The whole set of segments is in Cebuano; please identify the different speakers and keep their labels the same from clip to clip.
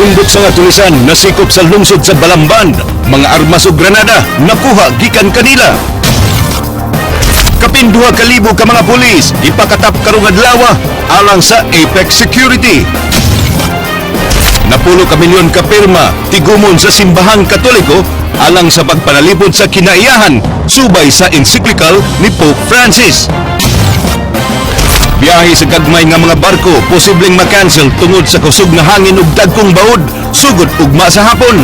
Speaker 1: Pundok sa nga tulisan nasikop sa lungsod sa Balamban, mga armas ug granada nakuha gikan kanila. Kapin 2,000 ka mga pulis ipakatap karong adlaw alang sa APEC Security. Napulo ka milyon ka pirma tigumon sa Simbahang Katoliko alang sa pagpanalipod sa kinaiyahan subay sa encyclical ni Pope Francis. Biyahe sa gagmay nga mga barko posibleng makancel tungod sa kusog nga hangin ug dagkong baud sugod ugma sa hapon.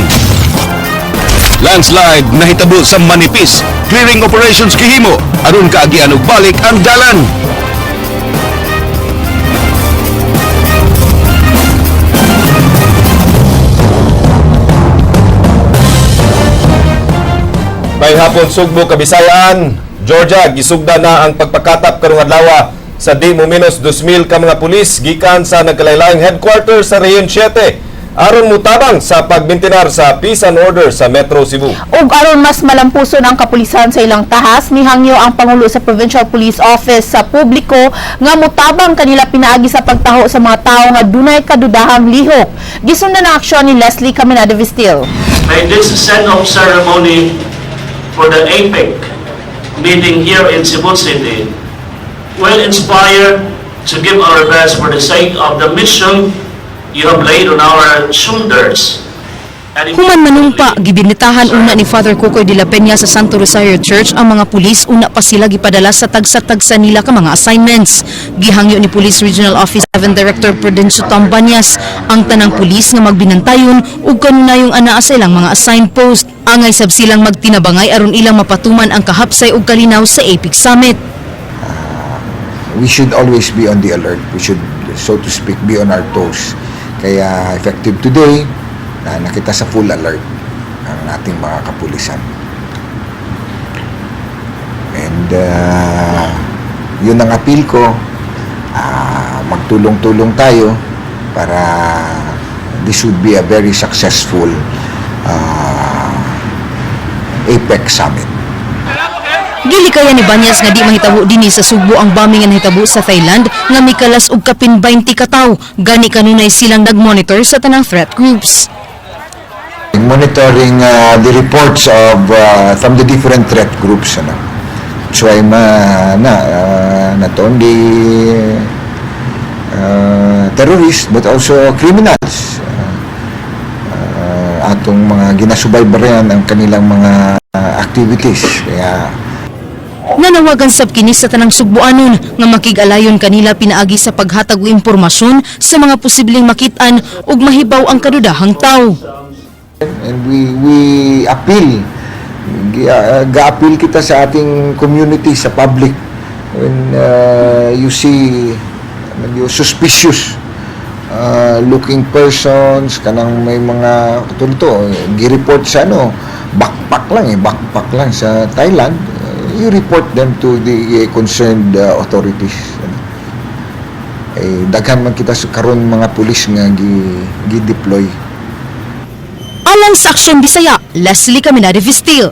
Speaker 1: Landslide nahitabo sa Manipis, clearing operations gihimo aron kaagian og balik ang dalan.
Speaker 2: May hapon, Sugbo, Kabisayaan, Georgia, gisugda na ang pagpakatap karong adlaw sa di mo menos 2,000 ka mga pulis gikan sa nagkalaylayang headquarters sa Region 7 aron mutabang sa pagbintinar sa peace and order sa Metro Cebu.
Speaker 3: Ug aron mas malampuson ang kapulisan sa ilang tahas, nihangyo ang Pangulo sa Provincial Police Office sa publiko nga mutabang kanila pinaagi sa pagtaho sa mga tawo nga dunay kadudahang lihok. Gisundan ang aksyon ni Leslie Caminada Vistil.
Speaker 4: May this send-off ceremony for the APEC meeting here in Cebu City will inspire to give our best for the sake of the mission you have laid on our shoulders. And
Speaker 5: Human manumpa, gibinitahan una ni Father Cocoy de la Peña sa Santo Rosario Church ang mga pulis, una pa sila gipadala sa tagsa-tagsa nila ka mga assignments. Gihangyo ni Police Regional Office 7 Director Prudencio Tambanyas ang tanang pulis nga magbinantayon ug kanunayong anaa sa ilang mga assigned post. Angay sab silang magtinabangay aron ilang mapatuman ang kahapsay ug kalinaw sa APEC Summit.
Speaker 6: We should always be on the alert. We should, so to speak, be on our toes. Kaya effective today, na nakita sa full alert ang ating mga kapulisan. And yun ang appeal ko, magtulong-tulong tayo para this would be a very successful APEC Summit.
Speaker 5: Gilikayan ni Banyas nga di mahitabo dinhi sa Sugbo ang bombing nga nahitabo sa Thailand nga mikalas og kapin 20 ka tawo. Gani kanunay silang nagmonitor sa tanang threat groups.
Speaker 6: Monitoring the reports of from the different threat groups, ano. So ay ma na not only terrorists but also criminals. Atong mga ginasubaybayan ang kanilang mga activities. Kaya
Speaker 5: Nanawagan sab kini sa tanang Sugbuanon nga makig-alayon kanila pinaagi sa paghatag og impormasyon sa mga posibleng makit-an ug mahibaw ang kadudahang tawo.
Speaker 6: And we appeal, ga-appeal kita sa ating community, sa public, when you see medyo suspicious looking persons, kanang may mga katulad to, gi-report sa ano, backpack lang eh, backpack lang sa Thailand, you report them to the concerned authorities. Eh, daghan man kita sa karon mga pulis nga gi-deploy.
Speaker 5: Alang sa Aksyon Bisaya, Leslie Caminade Vistil.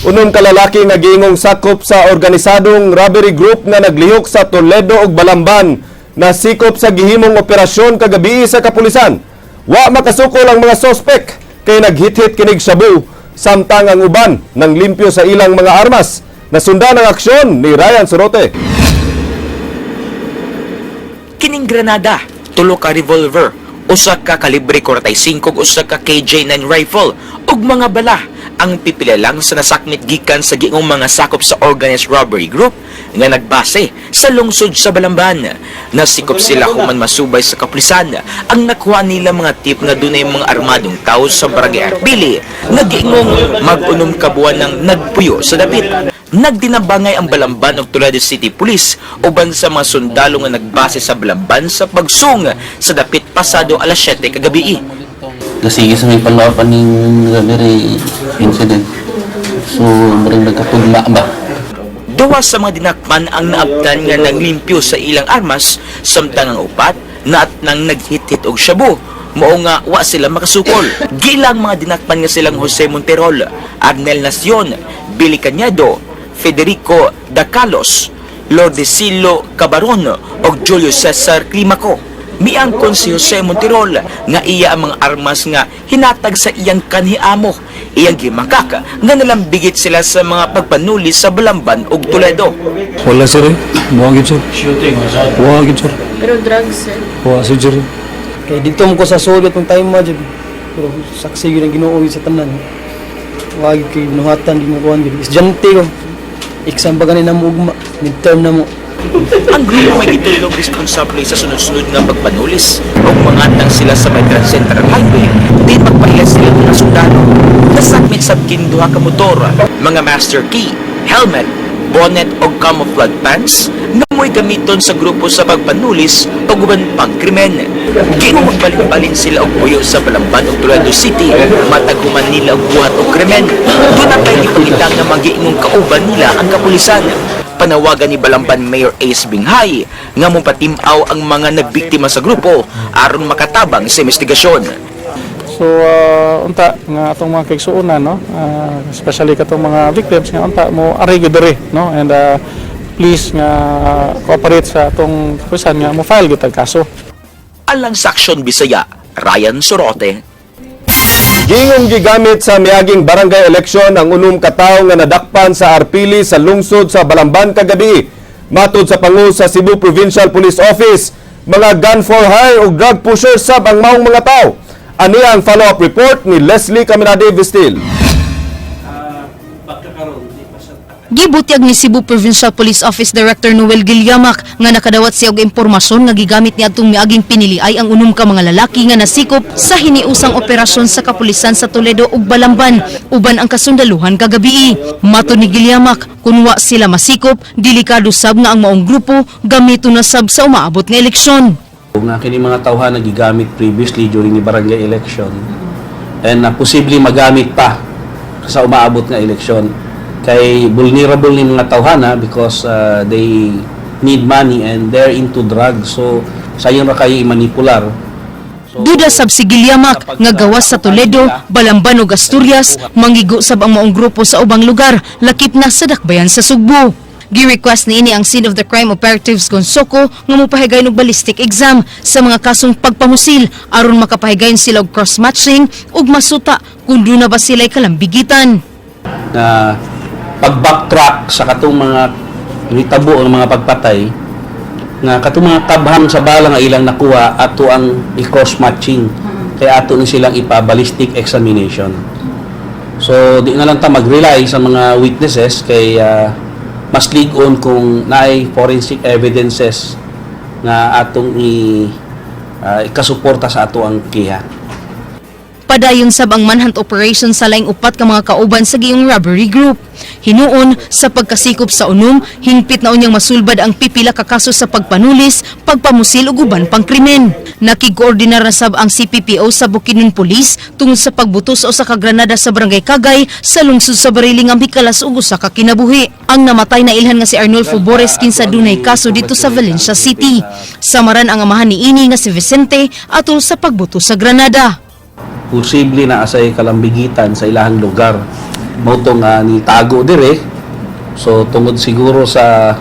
Speaker 2: Unom ka lalaki nga giingong sakop sa organisadong robbery group nga naglihok sa Toledo ug Balamban nasikop sa gihimong operasyon kagabi sa kapulisan. Wa makasukol ang mga sospek kay naghit-hit kinig shabu samtang ang uban nang limpyo sa ilang mga armas. Nasundan ang aksyon ni Ryan Sorote.
Speaker 7: Kining granada, tulo ka revolver, usa ka kalibre 45 ug usa ka KJ9 rifle ug mga bala ang pipila lang sa nasakmit gikan sa giingong mga sakop sa organized robbery group nga nagbase sa lungsod sa Balamban. Nasikop sila human masubay sa kapulisan ang nakuha nila mga tip nga dunay mga armadong tao sa Barangay Arbili nga giingong mag-unom ka buwan ng nagpuyo sa dapit. Nagdinabangay ang Balamban ug Toledo City Police uban sa mga sundalo nga nagbase sa Balamban sa pagsung sa dapit pasado alas 7 kagabi.
Speaker 8: Kasi sa may follow up aning robbery incident. So, maring nagkatugma ba?
Speaker 7: Duwa sa mga dinakpan ang naabtan nga naglimpyo sa ilang armas, samtang ang upat naat nang naghit-hit og shabu. Mao nga wa sila makasukol. Gilang mga dinakpan nga silang Jose Monterol, Arnel Nacion, Billy Cañado, Federico Dacalos, Lordesilo Cabaron ug Julio Cesar Climaco. Miangkon si Jose Monterol nga iya ang mga armas nga hinatag sa iyang kanhiamo. Iyang gimakak nga nalambigit sila sa mga pagpanulis sa Balamban ug Toledo.
Speaker 9: Wala, sir, eh. Wa gyud, sir.
Speaker 4: Shooting, sir.
Speaker 9: Wa gyud, sir.
Speaker 10: Pero drugs, sir.
Speaker 9: Wa sir, sir.
Speaker 11: Kay dito mo ko sa sulod ng time mo jud. Pero saksi gyud ang Ginoo gyud sa tanan. Wag kay binuhatan di mo kuan gyud. Estudyante ko. Exam pa gani na mo ugma, midterm na mo.
Speaker 7: Ang grupo may gitulog responsable sa sunod-sunod nga pagpanulis ug mangatang sila sa may Grand Central Highway din magpaila sila mga sundalo. Nasakmit sa kinduha ka motor, mga master key, helmet, bonnet o camouflage pants nga mo'y gamiton sa grupo sa pagpanulis o uban pang krimen. Kaya magbalin-balin sila og puyo sa Balamban ug Toledo City, matag human nila og buhat og krimen. Doon na tayo ipangita nga magiingong kauban nila ang kapulisan. Panawagan ni Balamban Mayor Ace Binghay nga mopatimaw ang mga nabiktima sa grupo aron makatabang sa investigasyon.
Speaker 12: So unta nga atong mga kaigsuonan, no, especially katong mga victims nga unta mo ari gyud diri, no, and please nga cooperate sa atong kusan nga mo file gyud tag kaso.
Speaker 7: Alang sa Aksyon Bisaya, Ryan Sorote.
Speaker 2: Gingong gigamit sa miaging barangay election ang 6 ka tawo nga nadakpan sa Arpili sa lungsod sa Balamban kagabi. Matod sa pangu sa Cebu Provincial Police Office, mga gun for hire o drug pusher sab ang maong mga tao. Ani ang follow-up report ni Leslie Caminade Vistil.
Speaker 5: Gibutyag ni Cebu Provincial Police Office Director Noel Gilyamak nga nakadawat siya og impormasyon nga gigamit ni adtong miaging pinili ay ang 6 ka mga lalaki nga nasikop sa hiniusang operasyon sa kapulisan sa Toledo ug Balamban uban ang kasundaluhan kagabii. Matod ni Gilyamak, kun wa sila masikop, delikado sab nga ang maong grupo gamito na sab sa umaabot nga eleksyon.
Speaker 8: Nga kini mga tawhan nagigamit previously during the barangay election and na posible magamit pa sa umaabot nga eleksyon kay vulnerable ni mga tawhana because they need money and they're into drugs, so sayon ra kayo i-manipular. So,
Speaker 5: Duda sab si Gilyamak nga gawas sa Toledo, Balamban ug Asturias, mangigo sab ang maong grupo sa ubang lugar, lakip na sa Dakbayan sa Sugbo. Gi-request niini ang scene of the crime operatives Consoko nga mopahigayon og ballistic exam sa mga kasong pagpamusil aron makapahigayon sila og cross-matching ug masuta kung duna ba sila'y kalambigitan.
Speaker 8: Na pag-backtrack sa katong mga nitabo ang mga pagpatay nga katong mga kabham sa bala nga ilang nakuha, ato ang i-cross matching kay ato ni silang ipa-ballistic examination. So di na lang ta mag-rely sa mga witnesses kay mas lig-on kung naay forensic evidences nga atong i ikasuporta sa ato ang kiha.
Speaker 5: Padayon sab ang manhunt operation sa laing upat ka mga kauban sa giyong robbery group. Hinuon sa pagkasikop sa 6, hingpit na unyang masulbad ang pipila ka kaso sa pagpanulis, pagpamusil ug uban pang krimen. Nakig-koordinar na sab ang CPPO sa Bukidnon Police tungod sa pagbuto sa usa ka granada sa Barangay Kagay sa lungsod sa Barili nga mikalas og usa ka kinabuhi. Ang namatay na ilhan nga si Arnolfo Bores, kinsa dunay kaso dito sa Valencia City. Samaran ang amahan niini nga si Vicente atol sa pagbuto sa granada.
Speaker 8: Posible na asay kalambigitan sa ilahang lugar mao to nga ni tago dire. So tungod siguro sa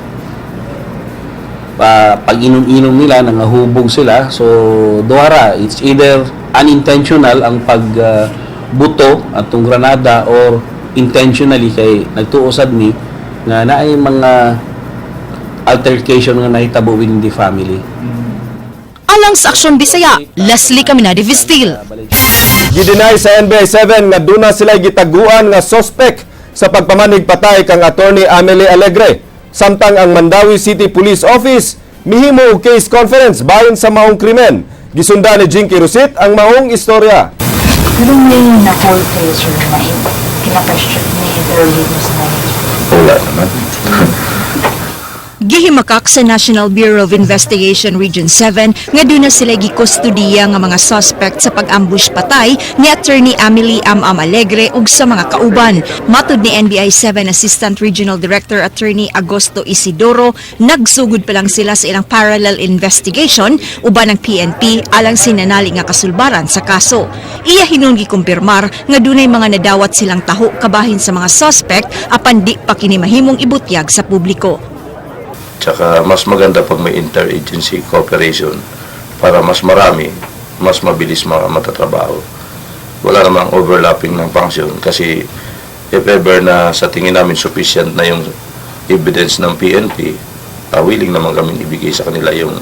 Speaker 8: pag-inom-inom nila, nangahubog sila. So duha, it's either unintentional ang pag buto atong granada or intentionally kay nagtuo sad ni nga naay mga altercation nga nahitabo within the family.
Speaker 5: Alang sa Aksyon Bisaya, Leslie Caminade Vistil.
Speaker 2: Gideny sa NBI 7 nga duna sila gitaguan nga suspect sa pagpamanig patay kang Attorney Amelie Alegre. Samtang ang Mandaue City Police Office mihimo og case conference bahin sa maong krimen. Gisundan ni Jinky Rusit ang maong istorya.
Speaker 10: Pero may na-hold kayo, sir, na kina-question, may interrogate mo sa
Speaker 1: Wala naman.
Speaker 13: Gihimakak sa National Bureau of Investigation Region 7 nga duna sila gikustudiya nga mga suspect sa pag-ambush patay ni Attorney Amelie Am-Am Alegre ug sa mga kauban. Matod ni NBI 7 Assistant Regional Director Attorney Agosto Isidoro, nagsugod pa lang sila sa ilang parallel investigation uban ang PNP alang sinanali nga kasulbaran sa kaso. Iya hinuon gikumpirmar nga dunay mga nadawat silang taho kabahin sa mga suspect apan di pa kini mahimong ibutyag sa publiko.
Speaker 14: Tsaka mas maganda pag may interagency cooperation para mas marami, mas mabilis matatrabaho. Wala namang overlapping ng function kasi if ever na sa tingin namin sufficient na yung evidence ng PNP, willing naman kami ibigay sa kanila yung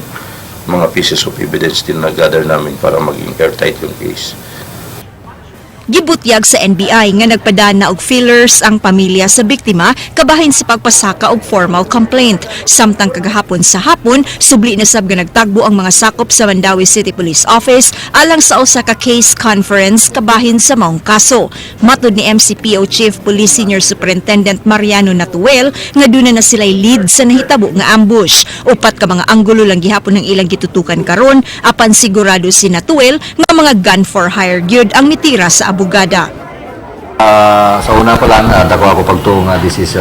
Speaker 14: mga pieces of evidence din na gather namin para maging airtight yung case.
Speaker 13: Gibutyag sa NBI nga nagpadana og feelers ang pamilya sa biktima kabahin sa pagpasaka og formal complaint. Samtang kagahapon sa hapon, subli na sab nga nagtagbo ang mga sakop sa Mandaue City Police Office alang sa usa ka case conference kabahin sa maong kaso. Matud ni MCPO Chief Police Senior Superintendent Mariano Natuel nga duna na sila'y lead sa nahitabo nga ambush. Upat ka mga anggulo lang gihapon ang ilang gitutukan karon, apan sigurado si Natuel nga mga gun for hire gyud ang mitira sa abogada.
Speaker 15: Sa una pa lang, dako ako pagtuo nga this is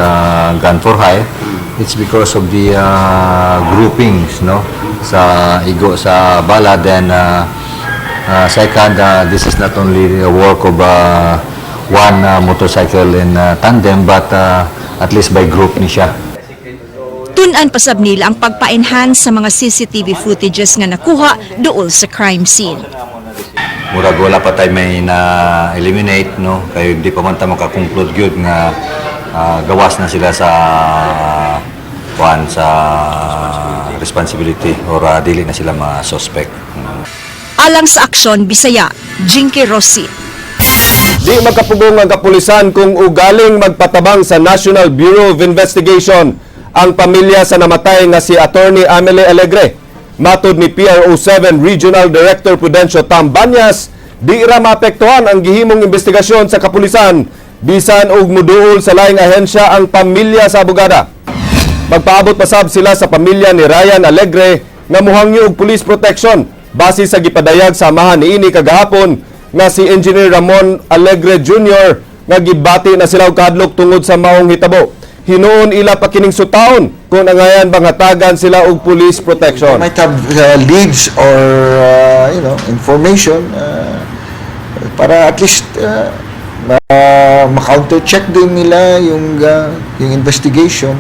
Speaker 15: gun for hire. It's because of the groupings, no, sa igo sa bala. Then second, this is not only the work of one motorcycle in tandem, but at least by group ni siya.
Speaker 13: Tun-an pasab nila ang pagpa-enhance sa mga CCTV footages nga nakuha duol sa crime scene.
Speaker 15: Murag wala pa tayo may na-eliminate, no? Kay di pa man ta maka-conclude gyud nga gawas na sila sa kuan, sa responsibility or dili na sila ma-suspect.
Speaker 13: Alang sa Aksyon Bisaya, Jinky Rossi.
Speaker 2: Di makapugong ang kapulisan kung ugaling magpatabang sa National Bureau of Investigation ang pamilya sa namatay nga si Attorney Amelie Alegre. Matod ni PRO7 Regional Director Prudencio Tambanyas, di ra maapektuhan ang gihimong investigasyon sa kapulisan bisan og muduol sa laing ahensya ang pamilya sa abogada. Magpaabot pasab sila sa pamilya ni Ryan Alegre nga muhangyo og police protection base sa gipadayag sa amahan niini kagahapon nga si Engineer Ramon Alegre Jr. nga gibati na sila og kahadlok tungod sa maong hitabo. Hinuon ila pa kining sutaon kung angayan bang hatagan sila og police protection.
Speaker 6: Might have leads or information para at least ma-counter check din nila yung investigation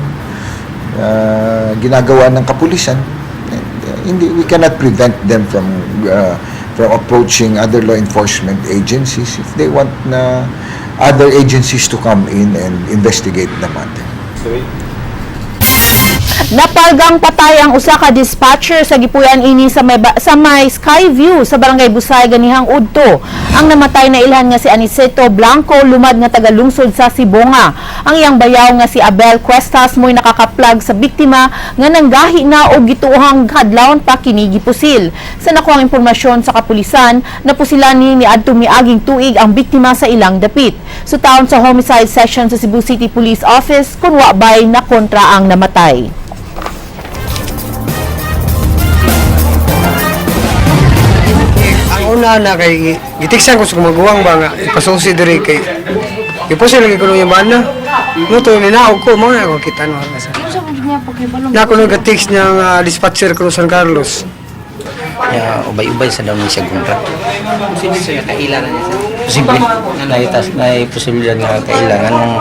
Speaker 6: ginagawa ng kapulisan. And hindi, we cannot prevent them from approaching other law enforcement agencies if they want na other agencies to come in and investigate the matter.
Speaker 3: Napalgang patay ang usa ka dispatcher sa gipuy-an ini sa may Skyview sa Barangay Busay ganihang udto. Ang namatay na ilhan nga si Aniceto Blanco, lumad nga taga-lungsod sa Sibonga. Ang iyang bayaw nga si Abel Cuestas mo'y nakakaplag sa biktima nga nanggahi na og gituohang kadlawon pa kini gipusil. Sa nakuhang impormasyon sa kapulisan, napusilan ni niadto miaging tuig ang biktima sa ilang dapit. Sutaon sa homicide section sa Cebu City Police Office kung wa bay na kontra ang namatay.
Speaker 11: Ang una na kay gitiksan ko sa kumaguwang ba nga ipasusi diri kay gipusil lagi ko nung bana. No to ninaog ko mga ako kita no sa. Na ko nag text niya nga dispatcher ko San Carlos.
Speaker 16: Ya, ubay-ubay sa daw ni siya kontra.
Speaker 17: Posible sir, kaila na niya, sir.
Speaker 16: Posible. Nay tas nay posibilidad nga kailangan nung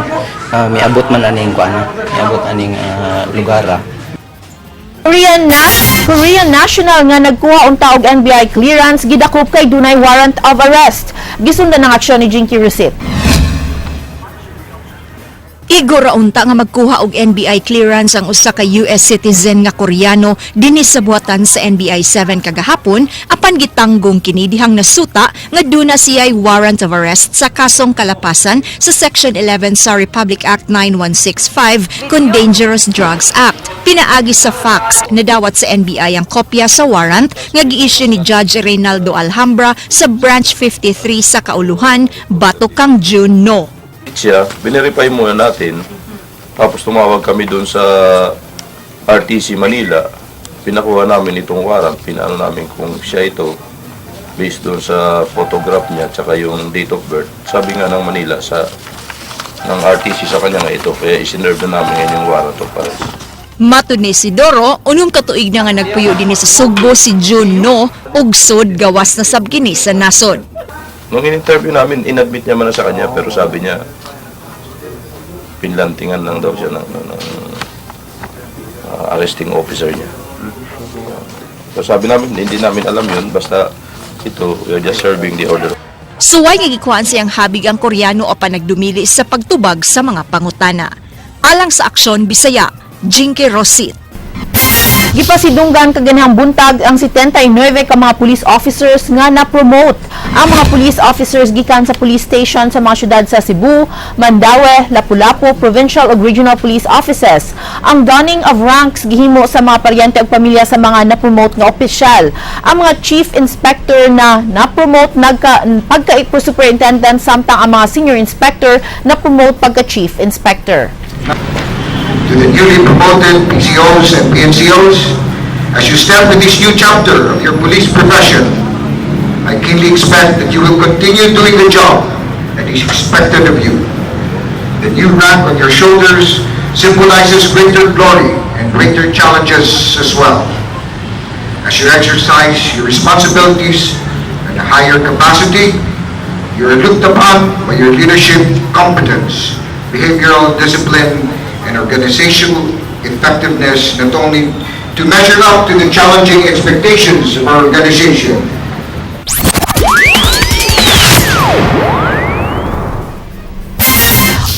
Speaker 16: miabot man aning kuan, miabot aning lugar.
Speaker 3: Korean national nga nagkuha unta og NBI clearance gidakop kay dunay warrant of arrest. Gisundan ang aksyon ni Jinky Rusit.
Speaker 13: Igo ra unta nga magkuha og NBI clearance ang usa ka US citizen nga Koreano dinhi sa buhatan sa NBI 7 kagahapon, apan gitanggong kini dihang nasuta nga duna siya'y warrant of arrest sa kasong kalapasan sa Section 11 sa Republic Act 9165 kon Dangerous Drugs Act. Pinaagi sa fax, nadawat sa NBI ang kopya sa warrant nga gi-issue ni Judge Reynaldo Alhambra sa Branch 53 sa Kauluhan batok kang June no.
Speaker 14: Siya, binerify muna natin. Tapos tumawag kami doon sa RTC Manila. Pinakuha namin itong warrant. Pinaano namin kung siya ito based doon sa photograph niya tsaka yung date of birth. Sabi nga ng Manila sa ng RTC sa kanya nga ito. Kaya isinerve na namin ngayon yung warrant of arrest.
Speaker 13: Matud ni Isidoro, 6 ka tuig na nga nagpuyo dinhi sa Sugbo si June No ug sud gawas na sab kini sa nasod.
Speaker 14: Nung in-interview namin, inadmit niya man na sa kanya, pero sabi niya, pinlantingan lang daw siya ng arresting officer niya. So sabi namin, hindi namin alam yun, basta ito, we are just serving the order.
Speaker 13: Suway nga gikuhaan siyang habig ang Koreano apan nagdumili sa pagtubag sa mga pangutana. Alang sa Aksyon Bisaya, Jinky Rosit.
Speaker 3: Gipasidunggan kaganihang buntag ang 79 ka mga police officers nga na-promote. Ang mga police officers gikan sa police station sa mga syudad sa Cebu, Mandaue, Lapu-Lapu, Provincial ug Regional Police Offices. Ang donning of ranks gihimo sa mga paryente ug pamilya sa mga na-promote nga opisyal. Ang mga chief inspector na na-promote nagka pagka superintendent, samtang ang mga senior inspector na-promote pagka chief inspector.
Speaker 6: To the newly promoted PCOs and PNCOs, as you step in this new chapter of your police profession, I keenly expect that you will continue doing the job that is expected of you. The new rank on your shoulders symbolizes greater glory and greater challenges as well. As you exercise your responsibilities in a higher capacity, you are looked upon by your leadership competence, behavioral discipline, and organizational effectiveness not only to measure up to the challenging expectations of our organization,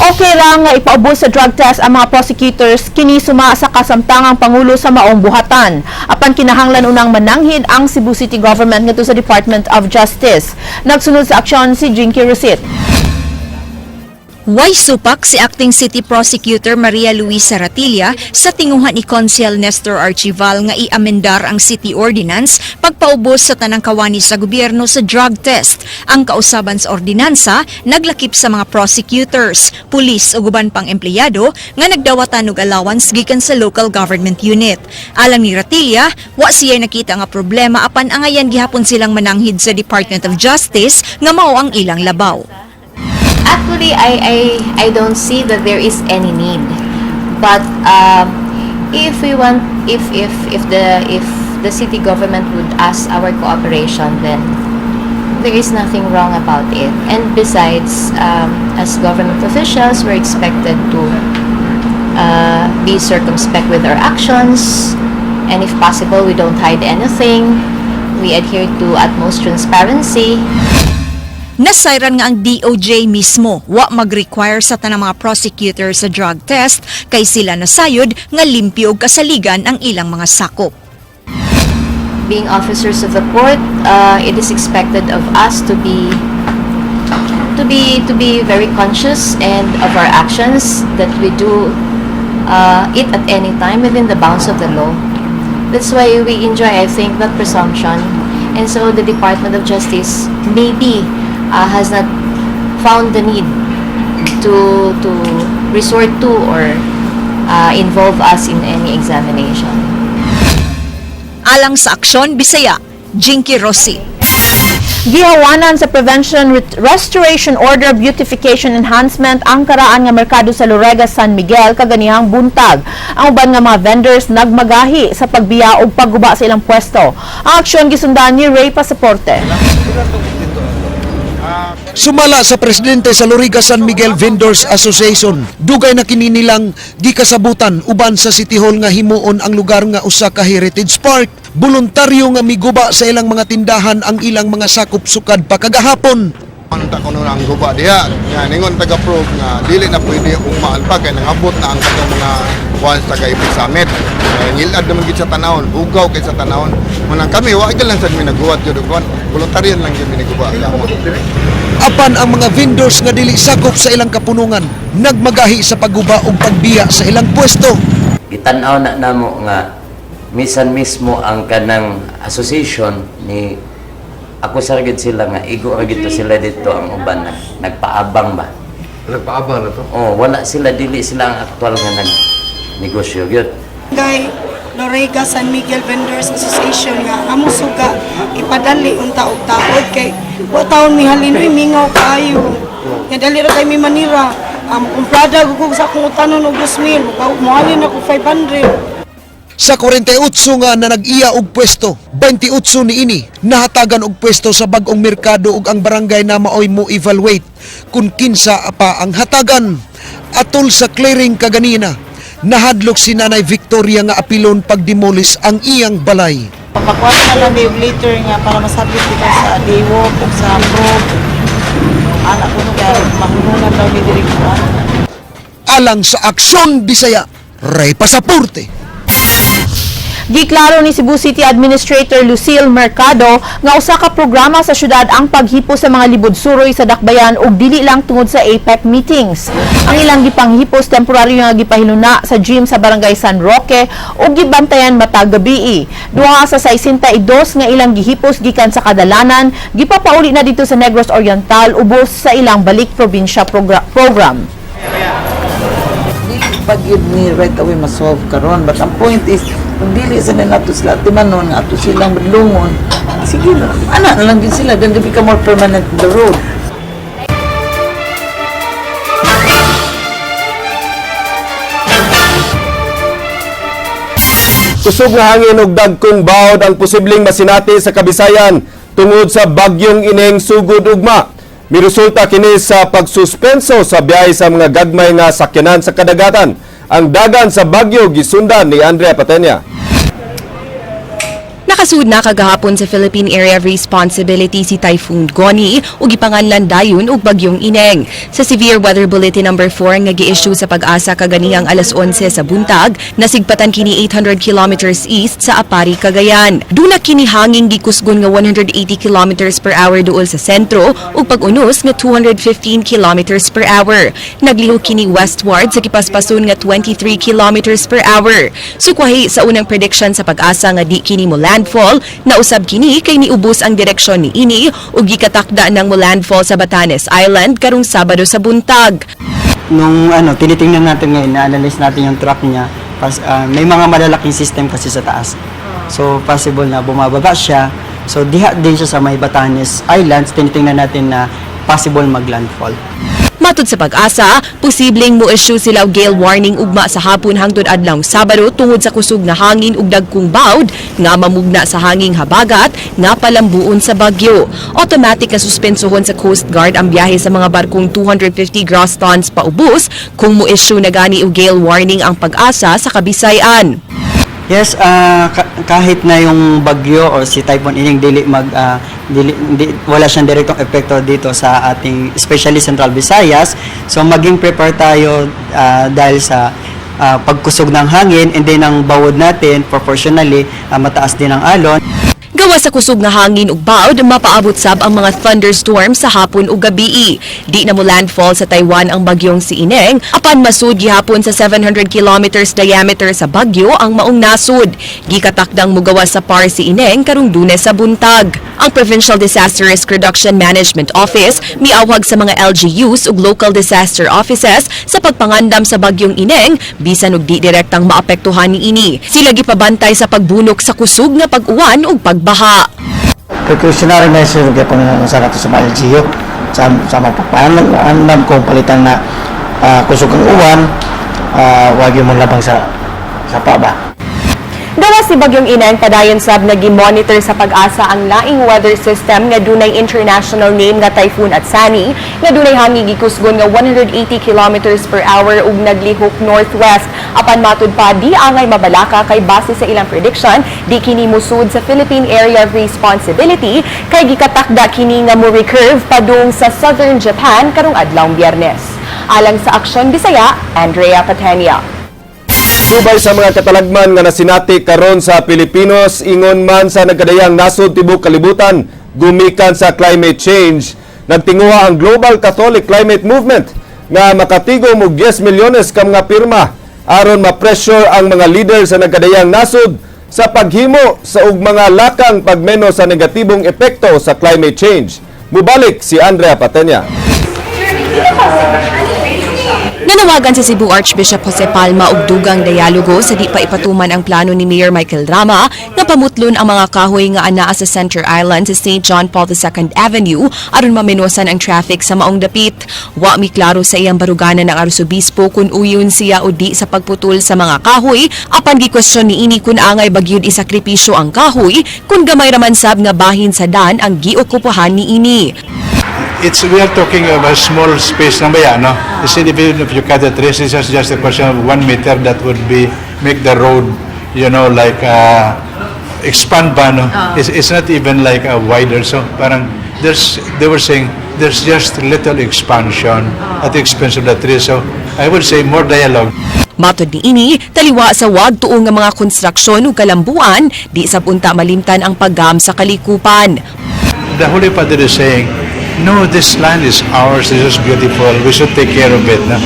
Speaker 3: Okay ra nga ipaubos sa drug test ang mga prosecutors kini suma sa kasamtangang pangulo sa maong buhatan. Apan kinahanglan unang mananghid ang Cebu City Government ngadto sa Department of Justice. Nagsunod sa aksyon si Jinky Rosit.
Speaker 13: Way supak si Acting City Prosecutor Maria Luisa Ratilla sa tinguhan ni Konsehal Nestor Archival nga iamendar ang city ordinance pagpaubos sa tanang kawani sa gobyerno sa drug test. Ang kausaban sa ordinansa naglakip sa mga prosecutors, pulis ug uban pang empleyado nga nagdawatan og allowance gikan sa local government unit. Alang ni Ratilla, wa siya nakita nga problema apan angayan gihapon silang mananghid sa Department of Justice nga mao ang ilang labaw.
Speaker 18: Actually, I don't see that there is any need. But if we want, if the city government would ask our cooperation, then there is nothing wrong about it. And besides, as government officials, we're expected to be circumspect with our actions, and if possible, we don't hide anything. We adhere to utmost transparency.
Speaker 13: Nasayran nga ang DOJ mismo wa mag-require sa tanang mga prosecutor sa drug test kay sila nasayod nga limpyo og kasaligan ang ilang mga sakop.
Speaker 18: Being officers of the court, it is expected of us to be very conscious and of our actions, that we do it at any time within the bounds of the law. That's why we enjoy, I think, that presumption. And so the Department of Justice maybe has not found the need to resort to or involve us in any examination.
Speaker 13: Alang sa Aksyon Bisaya, Jinky Rossi.
Speaker 3: Gihawanan sa Prevention Restoration Order Beautification Enhancement ang karaan nga merkado sa Lorega, San Miguel kaganihang buntag. Ang uban nga mga vendors nagmagahi sa pagbiya og pagguba sa ilang pwesto. Ang aksyon gisundan ni Ray Pasaporte.
Speaker 19: Sumala sa presidente sa Loriga San Miguel Vendors Association, dugay na kini nilang gikasabutan uban sa City Hall nga himuon ang lugar nga usa ka heritage park. Boluntaryo nga miguba sa ilang mga tindahan ang ilang mga sakop sukad pa kagahapon.
Speaker 20: Unta kuno ang guba diha. Nga ningon taga-probe nga dili na pwede ugmaan pa kay nangabot na ang katong mga kuan sa taga Epic Summit. Ngilad naman gid sa tanawon, bugaw kay sa tanawon. Munang kami wa gyud lang sad mi nagguwat jud og kuan, voluntaryo lang gyud mi niguba.
Speaker 19: Apan ang mga vendors nga dili sakop sa ilang kapunungan nagmagahi sa pagguba ug pagbiya sa ilang pwesto.
Speaker 21: Gitan-aw na namo nga misan mismo ang kanang association ni ako sa gid sila nga igo ra gid to sila dito, ang uban nagpaabang ba.
Speaker 20: Nagpaabang na to?
Speaker 21: Oh, wala sila, dili sila ang aktual nga nag negosyo gyud.
Speaker 22: Kay Lorega San Miguel Vendors Association nga amo suga ipadali unta og taod kay wa taon mihalin oy, mingaw kaayo nga dali ra kay mi manira am kumprada ko sa akong utanon og 2,000, mohalin ako 500.
Speaker 19: Sa 48 nga na nag-iya og pwesto, 28 niini nahatagan og pwesto sa bag-ong merkado ug ang barangay na maoy mo evaluate kung kinsa pa ang hatagan. Atol sa clearing kaganina, Nahadlok si Nanay Victoria nga apilon pagdemolis ang iyang balay.
Speaker 4: Papakuha na lang may later nga para masabit dito sa Diwak o sa Probe. Anak ko nung kaya mahulunan daw ni diri ko.
Speaker 19: Alang sa Aksyon Bisaya, Ray Pasaporte.
Speaker 3: Giklaro ni Cebu City Administrator Lucille Mercado nga usa ka programa sa syudad ang paghipos sa mga libod-suroy sa dakbayan ug dili lang tungod sa APEC meetings. Ang ilang gipanghipos temporaryo nga gipahiluna sa gym sa Barangay San Roque ug gibantayan matag gabii. Duha sa 62 nga ilang gihipos gikan sa kadalanan gipapauli na dito sa Negros Oriental ubos sa ilang balik probinsya program.
Speaker 4: Dili pa gyud ni right away ma-solve karon, but ang point is kung dili sa na nato sila timanon nga ato silang badlungon, sige na ana na lang gyud sila, then they become more permanent in the road.
Speaker 2: Kusog nga hangin ug dagkong bawd ang posibleng masinati sa Kabisayan tungod sa bagyong Ineng sugod ugma. Miresulta kini sa pagsuspenso sa biyahe sa mga gagmay nga sakyanan sa kadagatan. Ang dagan sa bagyo gisundan ni Andrea Patenya.
Speaker 9: Nakasud na kagahapon sa Philippine Area of Responsibility si Typhoon Goni ug gipanganlan dayon og Bagyong Ineng. Sa Severe Weather Bulletin number 4 nga gi-issue sa Pag-asa kaganihang alas 11 sa buntag, nasigpatan kini 800 kilometers east sa Aparri, Cagayan. Duna kini hanging gikusgon nga 180 kilometers per hour duol sa sentro ug pag-unos nga 215 kilometers per hour. Naglihok kini westward sa gipaspason nga 23 kilometers per hour. Sukwahi sa unang prediction sa Pag-asa nga di kini mo landfall, nausab kini kay niubos ang direksyon ni ini ug gikatakda ng mo landfall sa Batanes Island karong Sabado sa buntag.
Speaker 23: Nung ano, tinitingnan natin ngayon, na-analyze natin yung track niya, may mga malalaking system kasi sa taas. So, possible na bumababa siya. So, diha din siya sa may Batanes Islands, tinitingnan natin na possible maglandfall.
Speaker 9: Matud sa Pag-asa, posibleng mo-issue sila og gale warning ugma sa hapon hangtod adlaw Sabado tungod sa kusog nga hangin ug dagkong bawd nga mamugna sa hanging habagat nga palambuon sa bagyo. Automatic na suspensohon sa Coast Guard ang biyahe sa mga barkong 250 gross tons paubos kung mo-issue na gani og gale warning ang Pag-asa sa Kabisayan.
Speaker 23: Yes, kahit na yung bagyo or si Typhoon Ining dili mag dili, di, wala siyang direktong epekto dito sa ating, especially Central Visayas. So maging prepare tayo dahil sa pagkusog ng hangin and then ang bawod natin proportionally mataas din ang alon.
Speaker 9: Gawa sa kusog nga hangin ug bawd, mapaabot sab ang mga thunderstorm sa hapon ug gabii. Di na mo landfall sa Taiwan ang bagyong si Ineng, apan masud gihapon sa 700 kilometers diameter sa bagyo ang maong nasud. Gikatakdang mugawas sa PAR si Ineng karong Lunes sa buntag. Ang Provincial Disaster Risk Reduction Management Office miawhag sa mga LGUs ug local disaster offices sa pagpangandam sa bagyong Ineng bisan og di direktang maapektuhan niini. Sila gipabantay sa pagbunok sa kusog nga pag-uwan ug pagbaha.
Speaker 24: Precautionary measure gyapon na sa nato sa mga LGU sa mga pagpaandam kung palitan na kusog ang uwan, wag mo labang sa sapa ba.
Speaker 9: Gawas si Bagyong Ineng, padayon sab nagi-monitor sa Pag-asa ang laing weather system nga dunay international name nga Typhoon Atsani, nga dunay hangin gikusgon nga 180 kilometers per hour ug naglihok northwest. Apan matud pa, di angay mabalaka kay base sa ilang prediction, di kini musud sa Philippine Area of Responsibility kay gikatakda kini nga mo recurve padung sa southern Japan karong adlawng Biyernes. Alang sa Aksyon Bisaya, Andrea Patenia.
Speaker 2: Subay sa mga katalagman nga nasinati karon sa Pilipinos, ingon man sa nagkadayang nasod tibok kalibutan gumikan sa climate change, nagtinguha ang Global Catholic Climate Movement nga makatigom og 10 milyones ka mga pirma aron ma-pressure ang mga leader sa nagkadayang nasod sa paghimo sa ug mga lakang pagmenos sa negatibong epekto sa climate change. Mubalik si Andrea Patenya.
Speaker 9: Nanawagan sa Cebu Archbishop Jose Palma og dugang dialogo sa di pa ipatuman ang plano ni Mayor Michael Rama nga pamutlon ang mga kahoy nga anaa sa Center Island sa St. John Paul II Avenue aron mamenosan ang traffic sa maong dapit. Wa mi klaro sa iyang baruganan ng arsobispo kung uyon siya o di sa pagputol sa mga kahoy, apan gikwestiyon niini kung angay ba gyud isakripisyo ang kahoy kung gamay raman sab nga bahin sa dan ang giokupahan niini.
Speaker 5: It's we are talking of a small space lang ba yan, no? You see, if you cut the trees, it's just a question of 1 meter that would be make the road like expand ba, no? It's not even like a wider. So parang they were saying there's just little expansion at the expense of the trees. So I would say more dialogue.
Speaker 9: Matod niini, taliwa sa wag tuo nga mga konstruksyon ug kalambuan, di sab unta malimtan ang paggam sa kalikupan.
Speaker 5: The Holy Father is saying, "No, this land is ours, this is beautiful, we should take care of it." No?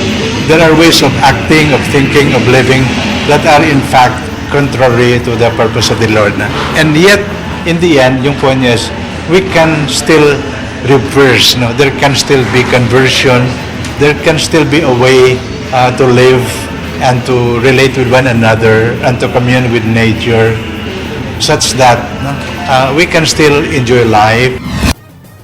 Speaker 5: There are ways of acting, of thinking, of living that are in fact contrary to the purpose of the Lord. No? And yet, in the end, yung point is, we can still reverse, no? There can still be conversion, there can still be a way to live and to relate with one another and to commune with nature such that, no, we can still enjoy life.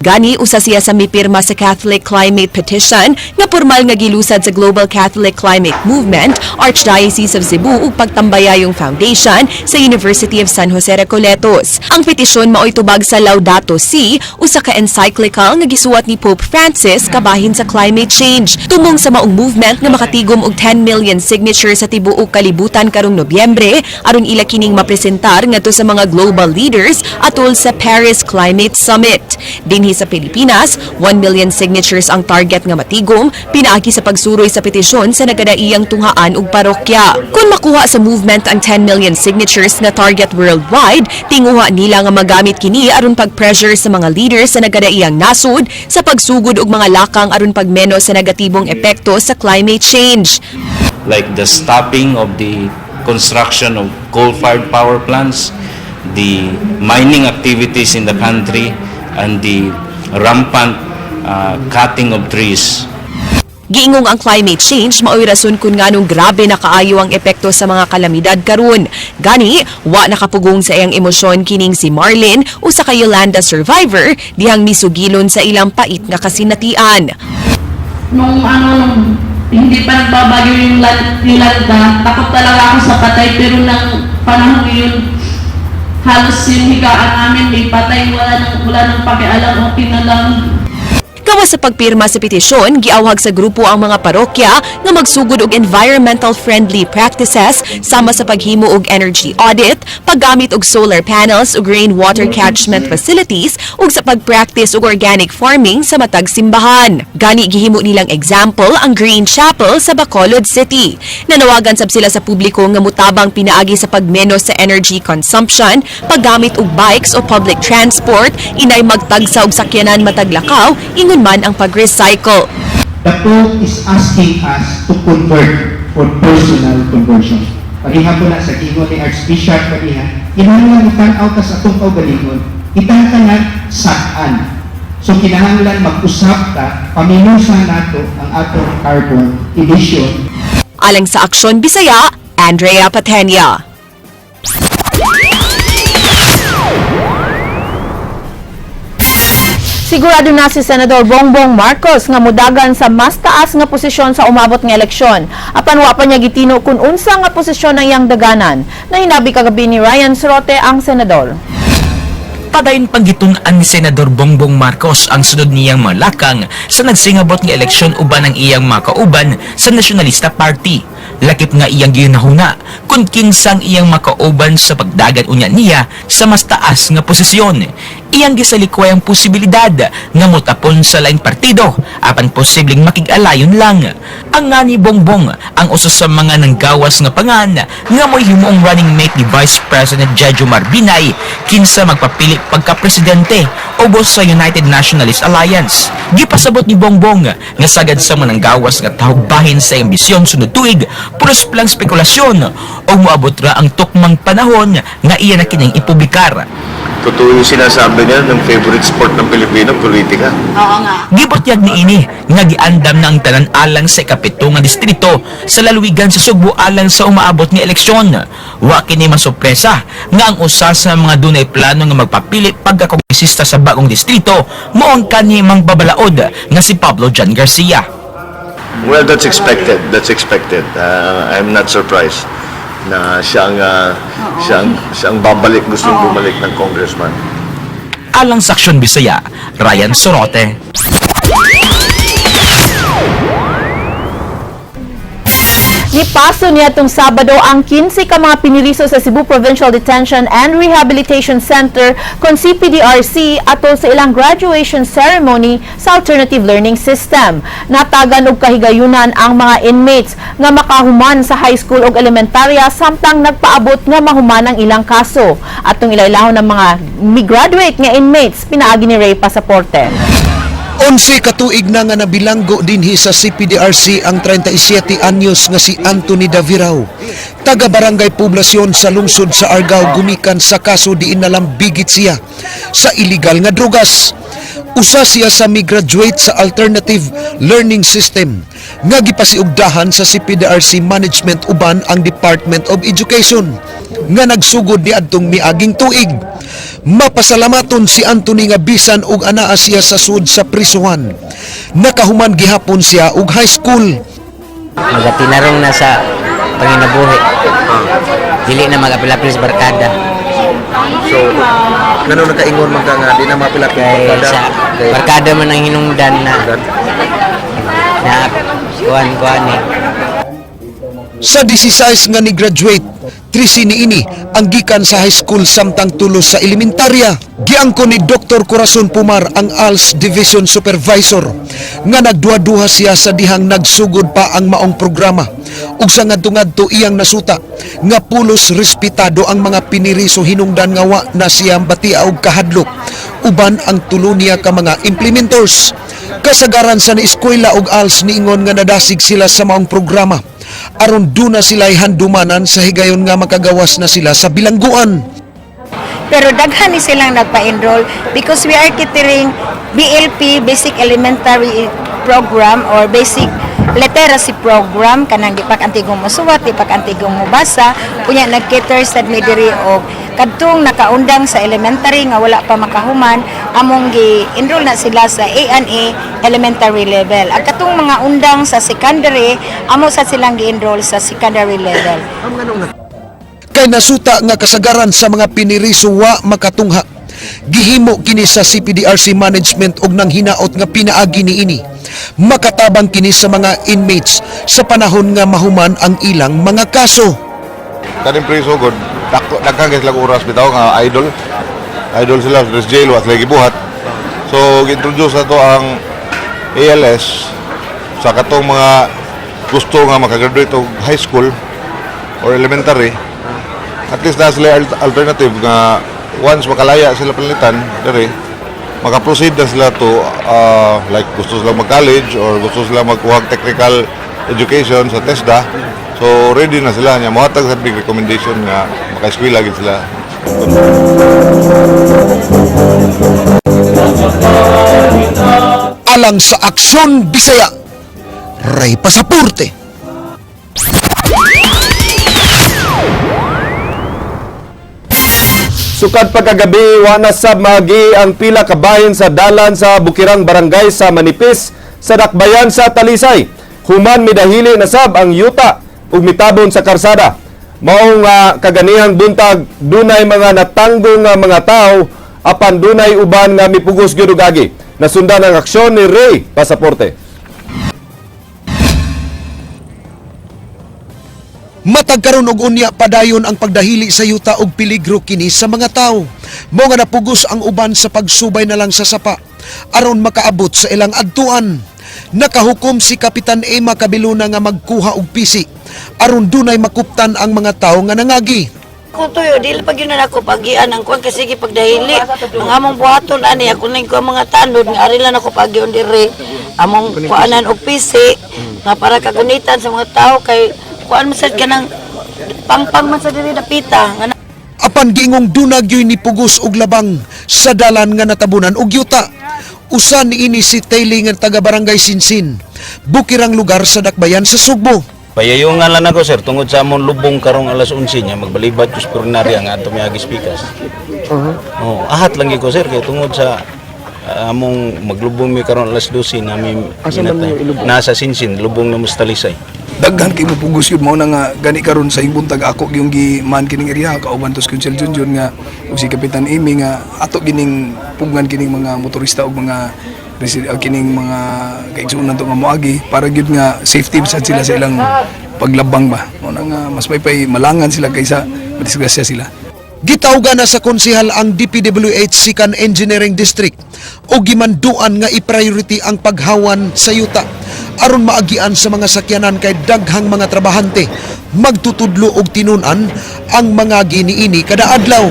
Speaker 9: Gani usa siya sa mipirma sa Catholic Climate Petition nga pormal nga gilusad sa Global Catholic Climate Movement, Archdiocese of Cebu ug Pagtambayayong Foundation sa University of San Jose Recoletos. Ang petisyon maoy tubag sa Laudato Si, usa ka encyclical nga gisuwat ni Pope Francis kabahin sa climate change. Tumong sa maong movement nga makatigom og 10 million signatures sa tibuok kalibutan karong Nobyembre aron ila kining mapresentar ngadto sa mga global leaders atol sa Paris Climate Summit. Dinhi sa Pilipinas, 1 million signatures ang target nga matigom pinaagi sa pagsuroy sa petisyon sa nagkadaiyang tunghaan ug parokya. Kung makuha sa movement ang 10 million signatures nga target worldwide, tinguha nila nga magamit kini aron pag-pressure sa mga leaders sa nagkadaiyang nasod sa pagsugod og mga lakang aron pagmenos sa negatibong epekto sa climate change.
Speaker 7: Like the stopping of the construction of coal-fired power plants, the mining activities in the country, and the rampant cutting of trees.
Speaker 9: Giingong ang climate change maoy rason kung nganong grabe na kaayo ang epekto sa mga kalamidad karon. Gani, wa nakapugong sa iyang emosyon kining si Marlene, usa ka Yolanda survivor, dihang misugilon sa ilang pait nga kasinatian.
Speaker 8: Nung ano, nung hindi pa nagbabagyo yung Yolanda, takot talaga ako sa patay. Pero nang panahon yun, halos yung higaan namin may patay, wala nang pakialam, okay na lang.
Speaker 9: Gawas sa pagpirma sa petisyon, giawhag sa grupo ang mga parokya nga magsugod og environmental friendly practices sama sa paghimo og energy audit, paggamit og solar panels ug rainwater catchment facilities ug sa pag-practice og organic farming sa matag simbahan. Gani gihimo nilang example ang Green Chapel sa Bacolod City. Nanawagan sab sila sa publiko nga mutabang pinaagi sa pagmenos sa energy consumption, paggamit og bikes o public transport, inay magtagsa og sakyanan matag lakaw, ingon man ang pag-recycle.
Speaker 12: The Pope is asking us to convert for personal conversion. Pareha po na sa gingon ni Archbishop kaniya, kinahanglan itan-aw ta sa atong kaugalingon, kitang tanan sak-an. So kinahanglan mag-usap ta, paminusan nato ang atong carbon emission.
Speaker 9: Alang sa Aksyon Bisaya, Andrea Patenia.
Speaker 3: Sigurado na si Senador Bongbong Marcos nga mudagan sa mas taas nga posisyon sa umabot nga eleksyon. Apan wa pa niya gitino kung unsa nga posisyon ang iyang daganan. Nahinabi kagabi ni Ryan Sorote ang senador.
Speaker 25: Padayon panggitun-an ni Senador Bongbong Marcos ang sunod niyang malakang sa nagsingabot nga eleksyon uban ang iyang makauban sa Nacionalista Party. Lakip nga iyang ginahuna kung kinsang iyang makauban sa pagdagan unya niya sa mas taas nga posisyon. Iyang gisalikway ang posibilidad nga mutapon sa laing partido apan posibleng makig-alayon lang. Ang nga ni Bongbong ang usa sa mga nanggawas nga pangan nga mo'y himuong running mate ni Vice President Jejomar Binay kinsa magpapili pagka-presidente ubos sa United Nationalist Alliance. Gipasabot ni Bongbong nga sagad sa mga nanggawas nga tahog bahin sa iyang bisyon sunod tuig, pulos lang spekulasyon o moabot ra ang tukmang panahon nga iya na kining ipublikar.
Speaker 1: Totoo yung sinasabi niya ng favorite sport ng Pilipino, politika.
Speaker 25: Oo nga. Gibutyag ni ini nga giandam na ang tanan alang sa ikapito nga distrito sa lalawigan sa Sugbo alang sa umaabot nga eleksyon. Wa kini masurpresa nga ang usa sa mga dunay plano nga magpapili pagkakongresista sa bagong distrito mao ang kani mangbabalaod nga si Pablo John Garcia.
Speaker 1: Well, that's expected. That's expected. I'm not surprised na siyang babalik, gustong bumalik ng congressman.
Speaker 25: Alang sa Aksyon Bisaya, Ryan Sorote.
Speaker 3: Nipaso niya itong Sabado ang 15 ka mga piniriso sa Cebu Provincial Detention and Rehabilitation Center kon CPDRC atol sa ilang graduation ceremony sa Alternative Learning System. Natagan og kahigayunan ang mga inmates nga makahuman sa high school ug elementarya samtang nagpaabot nga mahuman ang ilang kaso. Atong ilailahon ng mga mi-graduate nga inmates pinaagi ni Ray Pasaporte.
Speaker 19: 11 katuig na nga nabilanggo dinhi sa CPDRC ang 37 anyos nga si Anthony Davirao. Taga Barangay Poblasyon sa lungsod sa Argao gumikan sa kaso diin nalambigit siya sa illegal nga drugas. Usa siya sa mi-graduate sa Alternative Learning System nga gipasiugdahan sa CPDRC Management uban ang Department of Education nga nagsugod niadtong miaging tuig. Mapasalamaton si Anthony nga bisan og anaa siya sa sud sa prisuhan. Nakahuman gihapon siya og high school.
Speaker 10: Magatinarong na sa panginabuhi. Dili na magapilapil sa barkada.
Speaker 6: So, ngano nakaingon man ka nga di na mapilapil
Speaker 10: Kay
Speaker 6: barkada?
Speaker 10: sa barkada man ang hinungdan na na kuan kuan eh.
Speaker 19: Sa 16 nga ni graduate, 13 niini ang gikan sa high school samtang tulos sa elementarya. Giangko ni Dr. Corazon Pumar ang ALS Division Supervisor nga nagduha-duha siya sa dihang nagsugod pa ang maong programa. Ug sa ngadto-ngadto iyang nasuta nga pulos respetado ang mga piniriso hinungdan nga wa na siya batia og kahadlok uban ang tulo niya ka mga implementors. Kasagaran sa ni-eskwela og ALS niingon nga nadasig sila sa maong programa aron duna sila handumanan sa higayon nga makagawas na sila sa bilangguan.
Speaker 11: Pero daghan ni silang nagpa-enroll because we are catering BLP, Basic Elementary Program or Basic Literacy Program, kanang di pa antigong mosuwat, di pa antigong mobasa, unya nag-cater sad mi diri og kadtong nakaundang sa elementary nga wala pa makahuman, among gi-enroll na sila sa A&A elementary level. Ag katong mga undang sa secondary, amo sa silang gi-enroll sa secondary level.
Speaker 19: Kay nasuta nga kasagaran sa mga piniriso wa makatungha. Gihimo kini sa CPDRC management og nang hinaot nga pinaagi niini. Makatabang kini sa mga inmates sa panahon nga mahuman ang ilang mga kaso.
Speaker 20: Kaning preso god, daghan kay sila oras bitaw nga idol. Idol sila sa jail wa sila gibuhat. So gi-introduce na to ang ALS sa katong mga gusto nga makagraduate og high school or elementary. At least na sila alternative nga once makalaya sila pananglitan diri, maka-proceed na sila to like gusto sila mag-college or gusto sila magkuha og technical education sa TESDA. So ready na sila nya mohatag sa big recommendation nga maka-eskwela gid sila.
Speaker 19: Alang sa Aksyon Bisaya, Ray Pasaporte.
Speaker 2: Sukad pagkagabi, wa na sab maagi ang pila ka bahin sa dalan sa Bukirang Barangay sa Manipis sa Dakbayan sa Talisay. Human midahili na sab ang yuta ug mitabon sa karsada. Maong kaganihang buntag dunay mga natanggong nga mga tao apan dunay uban nga mipugos gyud og agi. Nasundan ang aksyon ni Ray Pasaporte.
Speaker 19: Matag karon og unya padayon ang pagdahili sa yuta og peligro kini sa mga tawo. Mao nga napugos ang uban sa pagsubay na lang sa sapa aron makaabot sa ilang adtuan. Nakahukom si Kapitan Emma Cabiluna nga magkuha og pisi aron dunay makuptan ang mga tawo nga nangagi.
Speaker 15: Kung tuyo, dili pag yun na ako pagian ang kuan kasi sige pagdahili. Ang among buhaton ani ako ning kuan mga tanod nga ari lang ako pagion diri. Among kuanan og pisi nga para kagunitan sa mga tao kay kuan man sad kanang pangpang man sa diri dapita nga.
Speaker 19: Apan giingong dunag yoy ni pugos og labang sa dalan nga natabunan og yuta. Usa niini si Taylor nga taga Barangay Sinsin, bukirang lugar sa Dakbayan sa Sugbo.
Speaker 7: Payayungan lang ako sir tungod sa among lubong karong alas 11 niya magbalibat ko sa purinarya nga ato miagi pikas. Oh, ahat lang gyud ko sir kay tungod sa among maglubong mi karon alas 12 nami.
Speaker 6: Asa man ninyo ilubong?
Speaker 7: Nasa Sinsin, lubong na Mustalisay.
Speaker 13: Daghan kay mupugos yun, mao na nga gani karon sa buntag ako yung gi-man kining area kauban to si Kunsel Junjun nga ug si Kapitan Amy nga ato gining pugnan kining mga motorista ug mga kining mga kaigsuonan to nga moagi para gyud nga safety sad sila sa ilang paglabang ba. Mao na nga mas maypay malangan sila kaysa madisgrasya sila.
Speaker 19: Gitawgan na sa konsehal ang DPWH Sikan Engineering District o gimanduan nga i-priority ang paghawan sa yuta aron maagian sa mga sakyanan kay daghang mga trabahante magtutudlo og tinun-an ang mga giniini kada adlaw.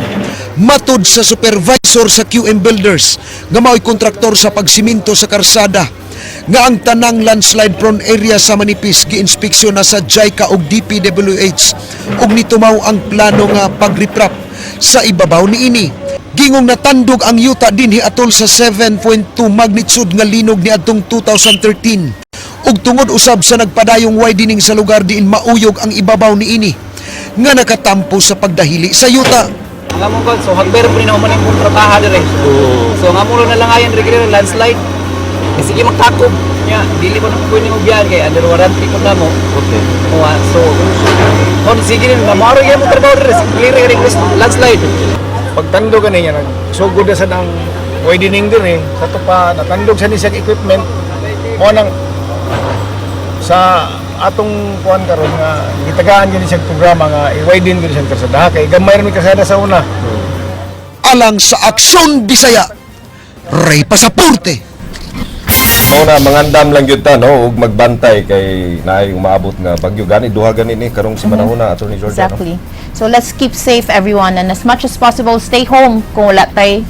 Speaker 19: Matud sa supervisor sa QM Builders nga mao'y kontraktor sa pagsiminto sa karsada nga ang tanang landslide prone area sa Manipis giinspeksyon na sa JICA ug DPWH ug nitumaw ang plano nga pagriprap sa ibabaw niini. Gingong natandog ang yuta dinhi atol sa 7.2 magnitude nga linog niadtong 2013 ug tungod usab sa nagpadayong widening sa lugar diin mauyog ang ibabaw niini nga nakatampo sa pagdahili sa yuta.
Speaker 14: Ang among kon, so hagber po ni na man yung kontrataha dire. So ang among na lang ayan regular landslide. Eh, sige magtakob nya, dili ko na po pwede mo biyahan kay under warranty ko na mo. Okay. O, so kon sige ni mamaro yan mo trabaho dire, clear rin landslide.
Speaker 5: Pagtandog ani niya, nagsugod na sa nang widening din eh. Sa to pa, natandog sa ni siyang equipment. Mo nang sa atong kuan karon nga gitagaan gyud ni siyang programa nga i-widen gyud siyang kalsada kay gamay ra mi kalsada sa una.
Speaker 19: Alang sa Aksyon Bisaya, Ray Pasaporte.
Speaker 2: Mao na mangandam lang gyud ta, no, ug magbantay kay naay umaabot nga bagyo, gani duha gani ni karong si panahon na, Attorney Georgia, no?
Speaker 3: Exactly. So let's keep safe, everyone, and as much as possible stay home kung wala tay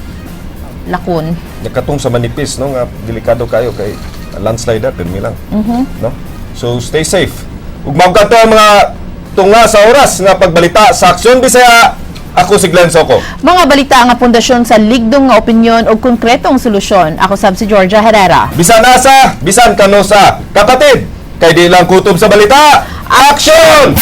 Speaker 3: lakon.
Speaker 2: Katong sa Manipis, no, nga delikado kayo kay landslide pirmi lang. No? So stay safe. Ug mao kadto ang mga tunga sa oras nga pagbalita sa Aksyon Bisaya. Ako si Glenn Soco.
Speaker 3: Mga balita nga pundasyon sa ligdong nga opinyon o konkretong solusyon. Ako sab si Georgia Herrera.
Speaker 2: Bisan asa, bisan kanusa. Kapatid, kay di lang kutob sa balita. Aksyon!